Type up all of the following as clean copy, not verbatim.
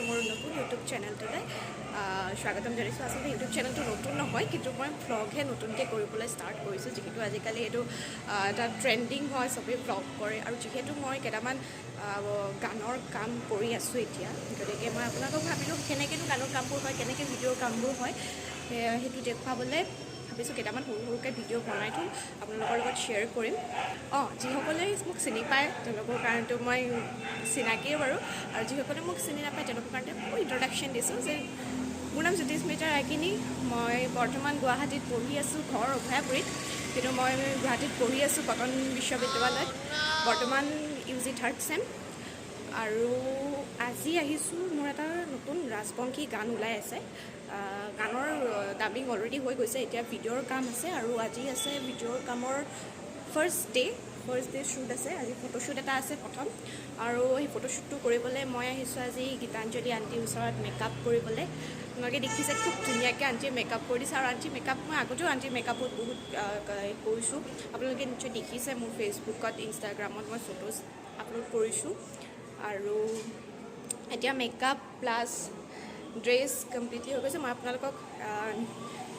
সকলোকে মোৰ নতুন ইউটিউব চেনেলটোলৈ স্বাগতম জনাইছোঁ। আচলতে ইউটিউব চেনেলটো নতুন নহয়, কিন্তু মই ভ্লগহে নতুনকৈ কৰিবলৈ ষ্টাৰ্ট কৰিছোঁ, যিহেতু আজিকালি এইটো এটা ট্ৰেণ্ডিং হয়, চবেই ভ্লগ কৰে। আৰু যিহেতু মই কেইটামান গানৰ কাম কৰি আছোঁ এতিয়া, গতিকে মই আপোনালোকক ভাবিলোঁ কেনেকৈনো গানৰ কামবোৰ হয়, কেনেকৈ ভিডিঅ'ৰ কামবোৰ হয়, সেইটো দেখুৱাবলৈ ভাবিছোঁ। কেইটামান সৰু সৰুকৈ ভিডিঅ' বনাই থ'ম, আপোনালোকৰ লগত শ্বেয়াৰ কৰিম। যিসকলে মোক চিনি পায় তেওঁলোকৰ কাৰণেতো মই চিনাকিয়ে বাৰু, আৰু যিসকলে মোক চিনি নাপায় তেওঁলোকৰ কাৰণে মই ইণ্ট্ৰডাকশ্যন দিছোঁ যে মোৰ নাম জ্যোতিস্মিতা ৰাগিনী। মই বৰ্তমান গুৱাহাটীত পঢ়ি আছোঁ, ঘৰ অভয়াপুৰীত, কিন্তু মই গুৱাহাটীত পঢ়ি আছোঁ কটন বিশ্ববিদ্যালয়ত, বৰ্তমান ইউজি থাৰ্ড চেম। আৰু আজি আহিছোঁ, মোৰ এটা নতুন ৰাজবংশী গান ওলাই আছে। গানৰ ডাবিং অলৰেডি হৈ গৈছে, এতিয়া ভিডিঅ'ৰ কাম আছে। আৰু আজি আছে ভিডিঅ'ৰ কামৰ ফাৰ্ষ্ট ডে শ্বুট আছে। আজি ফটোশ্বুট এটা আছে প্ৰথম, আৰু সেই ফটোশ্বুটটো কৰিবলৈ মই আহিছোঁ আজি গীতাঞ্জলি আণ্টিৰ ওচৰত মেকআপ কৰিবলৈ। আপোনালোকে দেখিছে, খুব ধুনীয়াকৈ আণ্টিয়ে মেকআপ কৰি দিছে। আৰু আণ্টিৰ মেকআপ মই আগতেও আণ্টিৰ মেকআপত বহুত কৰিছোঁ, আপোনালোকে নিশ্চয় দেখিছে। মোৰ ফেচবুকত, ইনষ্টাগ্ৰামত মই ফটোজ আপলোড কৰিছোঁ। আৰু এতিয়া মেকআপ প্লাছ ড্ৰেছ কমপ্লিটলি হৈ গৈছে। মই আপোনালোকক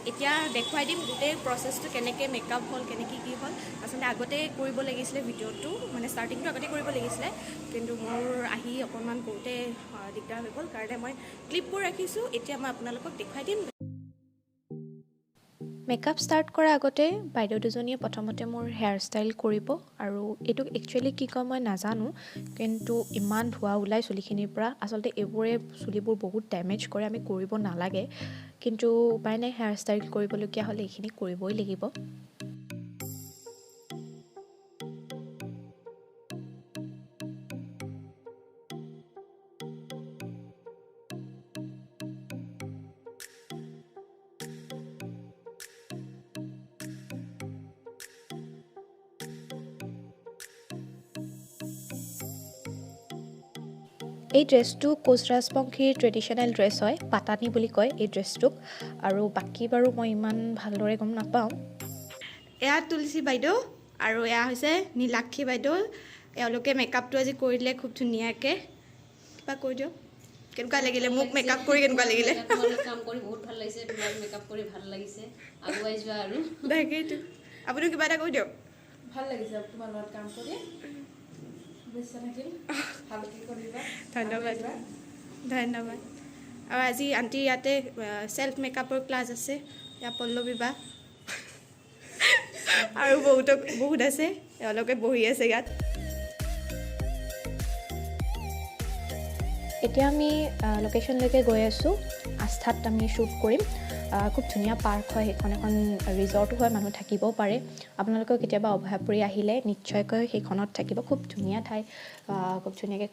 এতিয়া দেখুৱাই দিম গোটেই প্ৰচেছটো, কেনেকৈ মেকআপ হ'ল, কেনেকৈ কি হ'ল। আচলতে আগতে কৰিব লাগিছিলে ভিডিঅ'টো, মানে ষ্টাৰ্টিংটো আগতে কৰিব লাগিছিলে, কিন্তু মোৰ আহি অকণমান কৰোঁতে দিগদাৰ হৈ গ'ল কাৰণে মই ক্লিপবোৰ ৰাখিছোঁ। এতিয়া মই আপোনালোকক দেখুৱাই দিম। মেকআপ ষ্টাৰ্ট কৰাৰ আগতে বাইদেউ দুজনীয়ে প্ৰথমতে মোৰ হেয়াৰ ষ্টাইল কৰিব। আৰু এইটোক একচুৱেলি কি কয় মই নাজানো, কিন্তু ইমান ধোঁৱা ওলায় চুলিখিনিৰ পৰা। আচলতে এইবোৰে চুলিবোৰ বহুত ডেমেজ কৰে, আমি কৰিব নালাগে, কিন্তু উপায় নাই, হেয়াৰ ষ্টাইল কৰিবলগীয়া হ'লে এইখিনি কৰিবই লাগিব। এই ড্ৰেছটো কোচ ৰাজবংশীৰ ট্ৰেডিশ্যনেল ড্ৰেছ হয়, পাটানী বুলি কয় এই ড্ৰেছটোক। আৰু বাকী বাৰু মই ইমান ভালদৰে গম নাপাওঁ। এয়া তুলসী বাইদেউ আৰু এয়া হৈছে নীলাক্ষী বাইদেউ। এওঁলোকে মেকআপটো আজি কৰি দিলে খুব ধুনীয়াকৈ। কিবা কৈ দিয়ক, কেনেকুৱা লাগিলে মোক মেকআপ কৰি, কেনেকুৱা লাগিলে? তোমাৰ লগত কাম কৰি বহুত ভাল লাগিছে, তোমাৰ মেকআপ কৰি ভাল লাগিছে। আগুৱাই যোৱা আৰু। তাকেইতো, আপুনিও কিবা এটা কৈ দিয়ক। ভাল লাগিছে তোমাৰ লগত কাম কৰি। শুভেচ্ছা থাকিল, ভালকে কৰিবা। ধন্যবাদ। আগুৱাই যোৱা। ধন্যবাদ। আৰু আজি আণ্টি ইয়াতে চেল্ফ মেকআপৰ ক্লাছ আছে। ইয়াত পল্লৱী বা আৰু বহুতক বহুত আছে, এওঁলোকে বহি আছে ইয়াত। এতিয়া আমি লোকেশ্যনলৈকে গৈ আছোঁ। আস্থাত আমি শ্বুট কৰিম। খুব ধুনীয়া পাৰ্ক হয় সেইখন, এখন ৰিজৰ্টো হয়, মানুহ থাকিবও পাৰে। আপোনালোকেও কেতিয়াবা অভয়াপুৰী আহিলে নিশ্চয়কৈ সেইখনত থাকিব। খুব ধুনীয়া ঠাই, খুব ধুনীয়াকৈ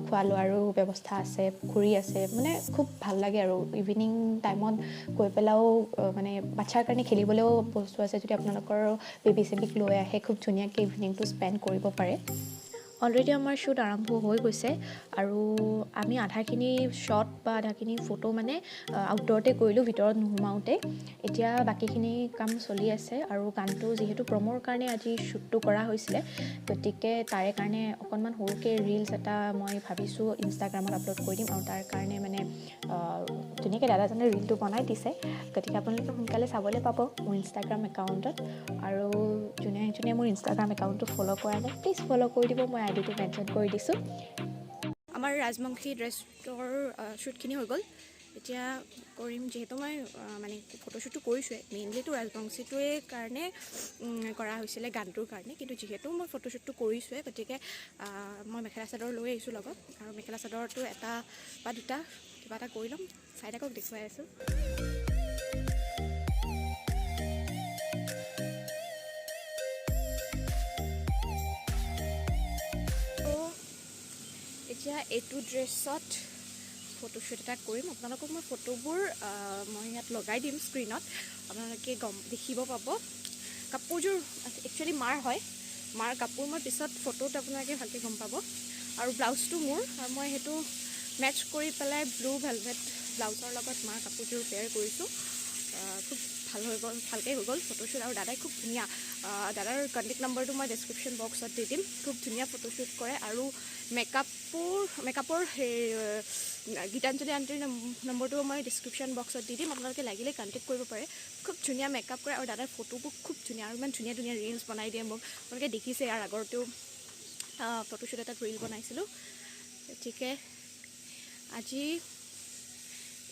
খোৱা লোৱাৰো ব্যৱস্থা আছে, পুখুৰী আছে, মানে খুব ভাল লাগে। আৰু ইভিনিং টাইমত গৈ পেলাইও মানে বাচ্ছাৰ কাৰণে খেলিবলৈও বস্তু আছে। যদি আপোনালোকৰ বেবী চেবিক লৈ আহে, খুব ধুনীয়াকৈ ইভিনিংটো স্পেণ্ড কৰিব পাৰে। অলৰেডি আমাৰ শ্বুট আৰম্ভ হৈ গৈছে আৰু আমি আধাখিনি শ্বট বা আধাখিনি ফটো মানে আউটড'ৰতে কৰিলোঁ, ভিতৰত নোসোমাওঁতে। এতিয়া বাকীখিনি কাম চলি আছে। আৰু গানটো যিহেতু প্ৰম'ৰ কাৰণে আজি শ্বুটটো কৰা হৈছিলে, গতিকে তাৰে কাৰণে অকণমান সৰুকৈ ৰিলচ এটা মই ভাবিছোঁ ইনষ্টাগ্ৰামত আপলোড কৰি দিম। আৰু তাৰ কাৰণে মানে ধুনীয়াকৈ দাদাজনে ৰিলটো বনাই দিছে, গতিকে আপোনালোকে সোনকালে চাবলৈ পাব মোৰ ইনষ্টাগ্ৰাম একাউণ্টত। আৰু যোনে যোনে মোৰ ইনষ্টাগ্ৰাম একাউণ্টটো ফ'ল' কৰা নাই, প্লিজ ফ'ল' কৰি দিব। মই আইডিটো মেনশ্যন কৰি দিছোঁ। আমাৰ ৰাজবংশী ড্ৰেছৰ শ্বুটখিনি হৈ গ'ল। এতিয়া কৰিম, যিহেতু মই মানে ফটোশ্বুটটো কৰিছোঁৱে, মেইনলিটো ৰাজবংশীটোৱে কাৰণে কৰা হৈছিলে গানটোৰ কাৰণে, কিন্তু যিহেতু মই ফটোশ্বুটটো কৰিছোঁৱে, গতিকে মই মেখেলা চাদৰ লৈ আহিছোঁ লগত। আৰু মেখেলা চাদৰটো এটা বা দুটা কিবা এটা কৰি ল'ম। চাই থাকক, দেখুৱাই আছোঁ। ত' এতিয়া এইটো ড্ৰেছত ফটোশ্বুট এটা কৰিম। আপোনালোকক মই ফটোবোৰ মই ইয়াত লগাই দিম স্ক্ৰীণত, আপোনালোকে গম দেখিব পাব। কাপোৰযোৰ একচুৱেলি মাৰ হয়, মাৰ কাপোৰ। মই পিছত ফটোত আপোনালোকে ভালকৈ গম পাব। আৰু ব্লাউজটো মোৰ, আৰু মই সেইটো মেটচ কৰি পেলাই ব্লু ভেলভেট ব্লাউজৰ লগত মাৰ কাপোৰযোৰ পেয়াৰ কৰিছোঁ। খুব ভাল হৈ গ'ল, ভালকৈ হৈ গ'ল ফটোশ্বুট। আৰু দাদাই খুব ধুনীয়া, দাদাৰ কণ্টেক্ট নম্বৰটো মই ডেছক্ৰিপশ্যন বক্সত দি দিম। খুব ধুনীয়া ফটোশ্বুট কৰে আৰু মেকআপৰ সেই গীতাঞ্জলি আণ্টিৰ নম্বৰটোও মই ডিছক্ৰিপশ্যন বক্সত দি দিম, আপোনালোকে লাগিলে কণ্টেক্ট কৰিব পাৰে। খুব ধুনীয়া মেকআপ কৰে আৰু দাদাৰ ফটোবোৰ খুব ধুনীয়া আৰু ইমান ধুনীয়া ধুনীয়া ৰিলচ বনাই দিয়ে মোক। আপোনালোকে দেখিছে ইয়াৰ আগৰটো ফটোশ্বুট এটাত ৰিল বনাইছিলোঁ। গতিকে আজি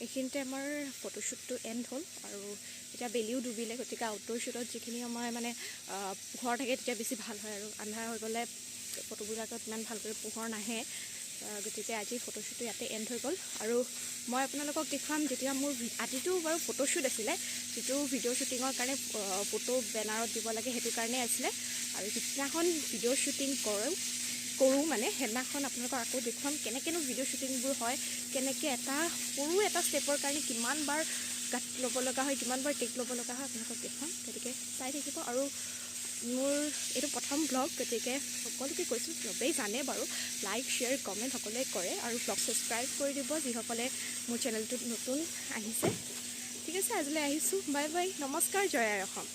এইখিনিতে আমাৰ ফটোশ্বুটটো এণ্ড হ'ল আৰু এতিয়া বেলিও ডুবিলে, গতিকে আউটড'ৰ শ্বুটত যিখিনি সময় মানে পোহৰ থাকে তেতিয়া বেছি ভাল হয় আৰু আন্ধাৰ হৈ গ'লে ফটোবিলাকত ইমান ভালকৈ পোহৰ নাহে। গতিকে আজি ফটোশ্বুটটো ইয়াতে এণ্ড হৈ গ'ল। আৰু মই আপোনালোকক দেখুৱাম যেতিয়া মোৰ আজিতো বাৰু ফটোশ্বুট আছিলে, যিটো ভিডিঅ' শ্বুটিঙৰ কাৰণে ফটো বেনাৰত দিব লাগে সেইটো কাৰণে আছিলে। আৰু যিদিনাখন ভিডিঅ' শ্বুটিং কৰোঁ মানে সেইদিনাখন আপোনালোকক আকৌ দেখুৱাম কেনেকৈনো ভিডিঅ' শ্বুটিংবোৰ হয়, কেনেকৈ এটা সৰু এটা ষ্টেপৰ কাৰণে কিমান বাৰ কাট ল'ব লগা হয়, কিমান বাৰ টেক ল'ব লগা হয় আপোনালোকক দেখুৱাম। গতিকে চাই থাকিব। আৰু মোৰ এইটো প্ৰথম ব্লগ, গতিকে সকলোকে কৈছোঁ, চবেই জানে বাৰু, লাইক শ্বেয়াৰ কমেণ্ট সকলোৱে কৰে আৰু ব্লগ ছাবস্ক্ৰাইব কৰি দিব যিসকলে মোৰ চেনেলটোত নতুন আহিছে। ঠিক আছে, আজিলৈ আহিছোঁ, বাই বাই, নমস্কাৰ, জয় আই অসম।